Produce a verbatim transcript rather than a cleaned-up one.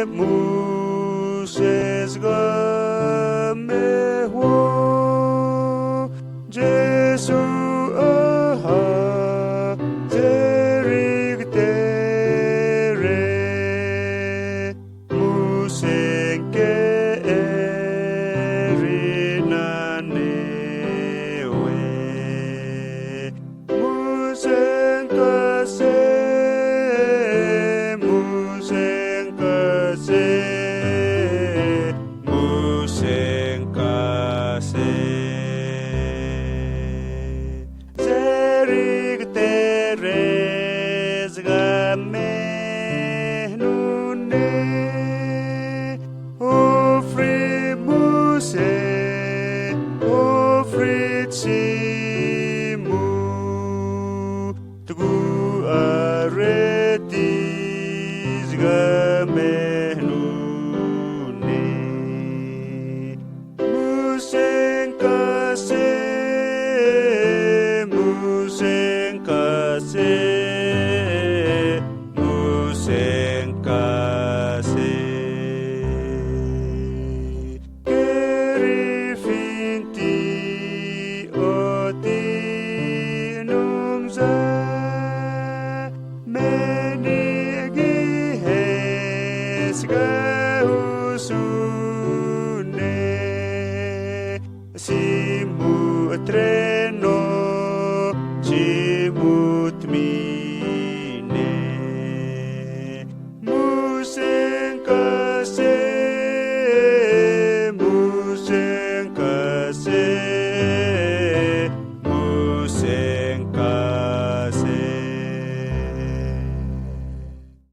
Moses kemehwo, Sises, aha, seri kitail reh, Moses kehri nan ewe. Moses kase, Moses kase, Moses kase. Seri kitail reh, sika me nune. Ohpw ri Moses, ohpw ri Sises, duku areti, sika me nune. Moses kase, Moses kase, Moses kase. Kehri findi oh di nungsa, me ni kihs ka